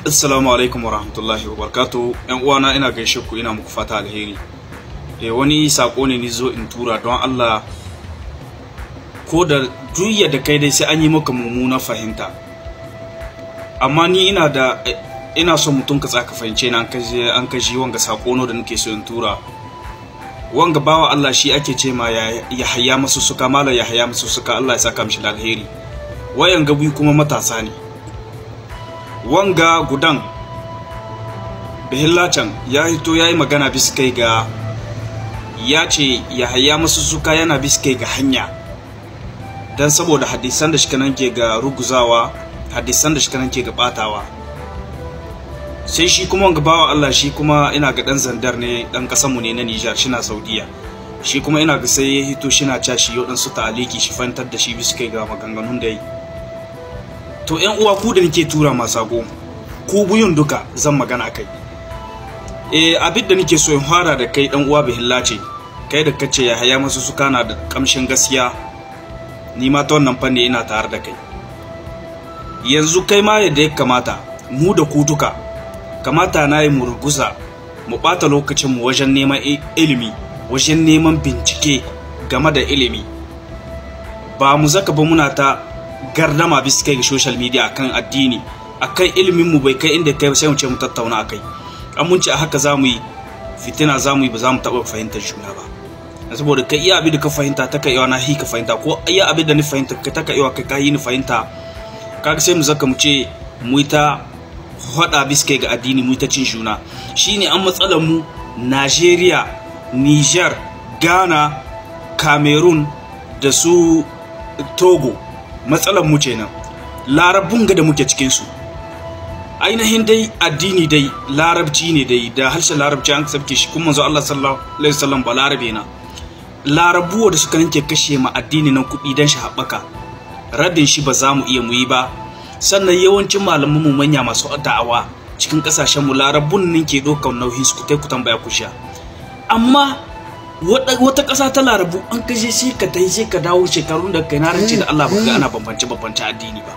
Assalamu alaikum warahmatullahi wabarakatuh. Yan uwana, ina gaishe ku, ina muku fata alheri. Wani sako ne ni zo in tura don Allah. Ko da duya da kai dai sai an yi maka mummuna fahimta. Amma ni ina son mutum ka tsaka fahimce ni an kaji wanga sako no da nake so in tura. Wanga bawa Allah shi ake ce ma ya masu suka mala ya haya masu suka, Allah ya saka mishi alheri. Wayan gabi kuma matasa ne. Wanga gudan Bihillacan ya hito ya yi magana bisa kai ga ya ce Yahaya Masussuka yana bisa kai ga hanya don saboda hadisan da shi kanan ke ga ruguzawa, hadisan da shi kanan ke ga batawa. Sai shi kuma wanga bawa Allah shi kuma ina ga dan zandar ne, dan kasanmu ne na Nijar, shi na Saudiya. Shi kuma ina ga sai ya hito shi na cashi yau dan su ta'aliki shi fantar da shi bisa kai ga maganganun da yi. To ƴan uwa, ku da nake tura ma sako, ku buyun duka zan magana kai. Abin da nake so in fara da kai dan uwa Bihillace, kai da kace Yahaya Masussuka na da kamshin gaskiya, ni ma ta wannan fanni ina tare da kai. Yanzu kai ma yadda ya kamata mu da ku duka kamata na yi mu ruguza mu bata lokacin mu wajen neman ilimi, wajen neman bincike game da ilimi. Ba mu zaka ba muna ta gardama bisa kai ga social media akan addini, akan ilimin mu bai kai inda kai sai mu ce mu tattauna akai. An mun ce a haka zamu yi fitina, zamu yi ba za mu taba fahimtar juna ba. Saboda kai iya abin da ka fahimta ta kai na hi ka fahimta, ko iya abin da ni fahimta ka ta kai kai ka yi ni fahimta. Kaga sai mu zaka mu ce mu ta hada bisa kai ga addini, mu ta cin juna. Shine an matsalar mu Nigeria, Niger, Ghana, Cameroon da su Togo. Matsalar mu kenan. Larabun ga da muke cikin su, ainihin dai addini dai larabci ne dai, da harshen larabci an sabke shi, kuma manzo Allah sallallahu alaihi wasallam ba larabe na. Larabuwa da suka ninke kashe ma addini nan kuɗi dan shi haɓaka, rabin shi ba za mu iya mu yi ba. Sannan yawancin malaman mu manya masu da'awa cikin kasashen mu larabun nan ke ɗaukar nauyin su, ku tambaya ku sha. Amma wata ƙasa ta larabu an kashe sai ka tafi sai ka dawo shekarun da kai na rance da Allah baka ga ana bambance bambance addini ba,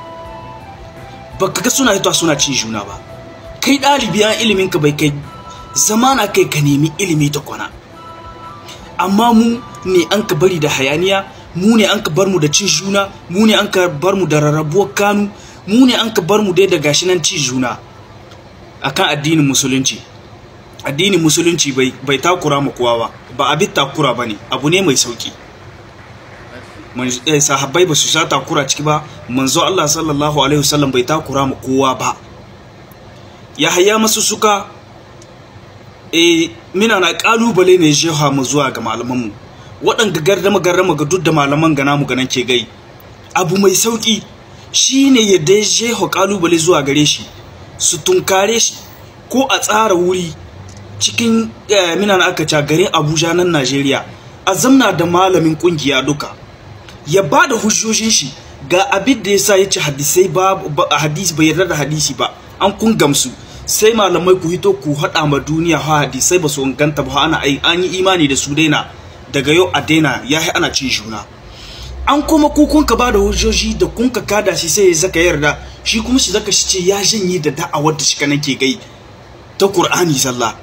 baka ga suna hitowa suna cin juna ba. Kai ɗalibi an ilimin ka bai kai zamana kai ka nemi ilimi ta kwana. Amma mu ne an ka bari da hayaniya, mu ne an ka bar mu da cin juna, mu ne an ka bar mu da rarrabuwar kanu, mu ne an ka bar mu dai da gashi nan cin juna akan addinin musulunci. Addinin musulunci bai takura ma kowa ba, ba abin takura ba ne, abu ne mai sauki. Sahabbai ba su sha takura ciki ba, manzo Allah sallallahu alaihi wasallam bai takura ma kowa ba. Yahaya Masussuka mina na kalubale ne jefa mu zuwa ga malamanmu waɗanda gardama gardama ga duk da malaman gana mu ganan ke gai. Abu mai sauki shine yadda ya jefa kalubale zuwa gare shi, su tunkare shi ko a tsara wuri cikin mina na aka ca garin Abuja nan Najeriya, a zamna da malamin kungiya duka ya ba da hujjojin shi ga abin da yasa yace hadisai ba hadisi bai yarda da hadisi ba, an kun gamsu sai malamai ku hito ku hada ma duniya ha hadisai ba su inganta ba, ana an yi imani da su daina daga yau a daina yahi ana cin juna. An kuma ku kun ka ba da hujjoji da kun ka kada shi sai ya zaka yarda shi kuma shi zaka shi ce ya janye da da'awar da shi kana ke gai ta Qur'ani sallah.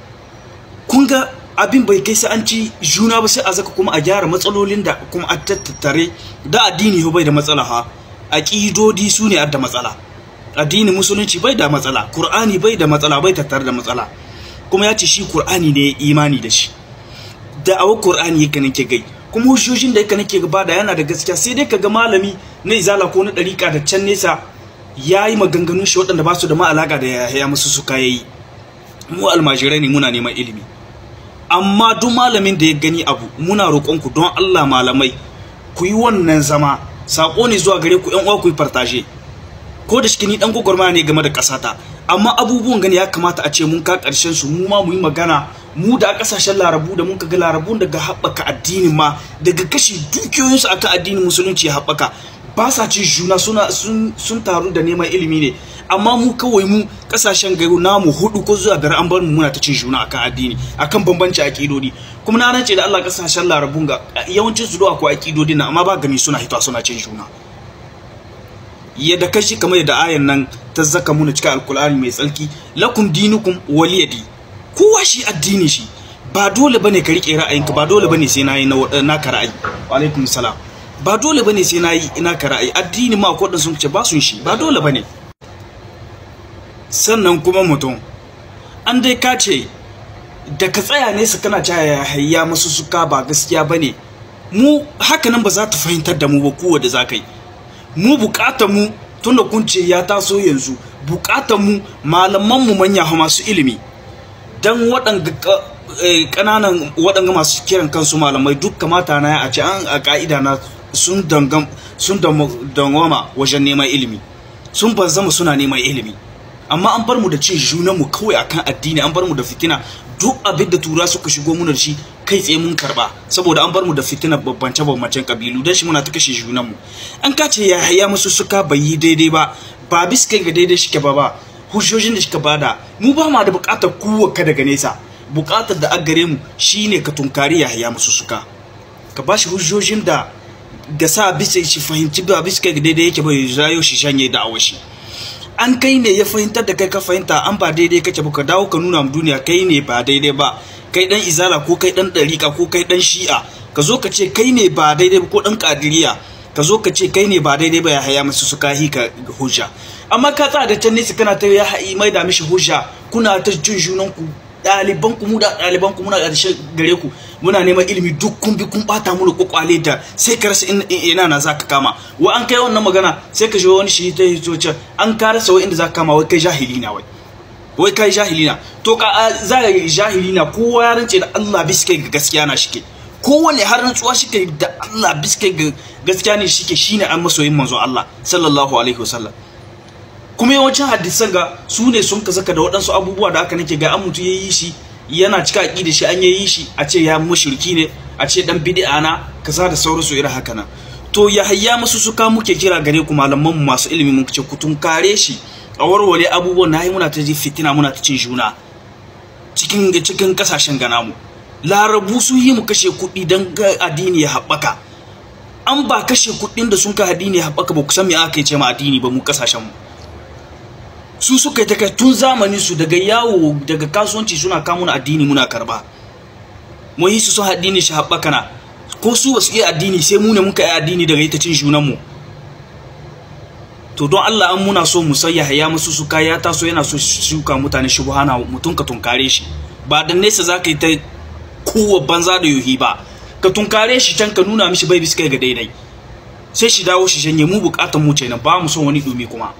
Kun ga abin bai kai sai an ci juna ba, sai a zaka kuma a gyara matsalolin da kuma a tattare da addini bai da matsala ha. Aqidodi su ne adda matsala. Addinin musulunci bai da matsala, Qur'ani bai da matsala, bai tattare da matsala. Kuma ya ce shi Qur'ani ne imani da shi. Da'awar Qur'ani yake nake gai. Kuma hujjojin da yake nake bada yana da gaskiya, sai dai kaga malami na izala ko na dariƙa da can nesa yayi maganganun shi waɗanda ba su da ma alaka da Yahaya Masussuka yayi. Mu almajirai ne muna neman ilimi. Amma duk malamin da ya gani abu muna roƙonku don Allah malamai ku yi wannan zama, sako ne zuwa gare ku ƴan uwa, ku yi fartashe. Ko da shike ni dan gwagwarmaya ne game da ƙasata, amma abubuwan gani ya kamata a ce mun ka ƙarshen su, mu ma mu yi magana. Mu da ƙasashen larabu da mun ka ga larabun daga haɓaka addinin ma daga kashi dukiyoyinsu akan addinin musulunci ya haɓaka, ba sa cin juna, suna sun taru da neman ilimi ne. Amma mu kawai mu kasashen gari namu 4 ko zuwa 5 an bar mu muna ta cin juna akan addini, akan bambanci akidodi. Kuma na rance da Allah kasashen larabun ga yawancin su akwai akidodi na, amma ba gani suna hitowa suna cin juna. Yadda kashi kamar yadda ayan nan ta zaka muna cikin Alkur'ani mai tsarki, lakum dinukum waliyadi, kowa shi addini shi, ba dole bane ka rike ra'ayinka, ba dole bane sai nayi naka ra'ayi. Wa alaikum salam. Ba dole bane sai nayi naka ra'ayi. Addini ma ko sun ce ba sun shi, ba dole bane. Sannan kuma mutum an dai ka ce da ka tsaya nesa kana cewa Yahaya Masussuka ba gaskiya bane, mu haka nan ba za ta fahimtar da mu ba kowa da za ka yi. Mu bukatar mu, tunda kun ce ya taso yanzu, bukatar mu malaman mu manya masu ilimi, dan waɗanga ƙananan waɗanga masu kiran kansu malamai duk kamata na a ce an a ka'ida na sun dangam sun dangoma wajen neman ilimi, sun banzama suna neman ilimi, amma an bar mu da cin junan mu kawai akan addini, an bar mu da fitina. Duk abin da tura suka shigo muna da shi kai tsaye mun karba, saboda an bar mu da fitina babbance bambancen kabilu, dan shi muna ta kashe junan mu. An kace Yahaya Masussuka bai yi daidai ba, ba biskai ga daidai shike ba, hujjojin da shika bada, mu ba ma da bukatar kuwa ka daga nesa. Bukatar da an gare mu shine ka tunkari Yahaya Masussuka, ka bashi hujjojin da ga sa bisa shi fahimci ba biskai ga daidai yake ba, ya zayo shi shanye da awashi. An kai ne ya fahimtar da kai ka fahimta, an ba daidai kake ba, ka dawo ka nuna mu duniya kai ne ba daidai ba, kai dan izala ko kai dan dariƙa ko kai dan shi'a, ka zo ka ce kai ne ba daidai ba, ko dan kadiriya ka zo ka ce kai ne ba daidai ba. Yahaya Masussuka hi ka hujja, amma ka tsaya da can nesa kana ta ya mai da mishi hujja, kuna ta jin junan ku, ɗaliban ku, mu da ɗaliban ku muna ƙarshe gare ku, muna neman ilimi, duk kun bi kun bata mu da kwakwale da sai ka rasa ina na zaka kama. Wa an kai wannan magana sai ka ji wani shi ta hito can, an ka rasa wai inda zaka kama, wai kai jahili na, wai kai jahili na. To ka za ka jahili na, kowa ya rance da Allah biske ga gaskiya na shike, kowane har rantsuwa shike da Allah biske ga gaskiya ne shike, shine an masoyin manzo Allah sallallahu alaihi wasallam. Kuma yawancin hadisan ga su ne sun ka saka da waɗansu abubuwa da aka nake ga an mutu yayi shi yana cika aqida shi, an yayi shi a ce ya mushriki ne, a ce dan bid'a na kaza da sauransu irin haka nan. To Yahaya Masussuka muke kira gare ku malaman mu masu ilimi, mun ce ku tunkare shi a warware abubuwan nayi, muna ta ji fitina, muna ta cin juna cikin kasashen gana mu. Larabu sun yi mu kashe kuɗi dan addini ya haɓaka, an ba kashe kuɗin da sun ka addini ya haɓaka ba ku san me aka ce ma addini ba mu kasashen mu. Su suka yi ta kai tun zamanin su, daga yawo daga kasuwanci suna kamuna addini muna karba, mun yi su sun addini shi haɓaka na, ko su ba su iya addini sai mu ne muka yi addini daga ita cin junan mu. To don Allah an muna so mu san Yahaya Masussuka ya taso yana so shuka mutane shubuhana, mutum ka tunkare shi ba da nesa za ka yi ta kowa banza da yuhi ba, ka tunkare shi can ka nuna mishi bai bisa ga daidai, sai shi dawo shi shanye. Mu bukatar mu kenan, ba mu son wani dumi kuma.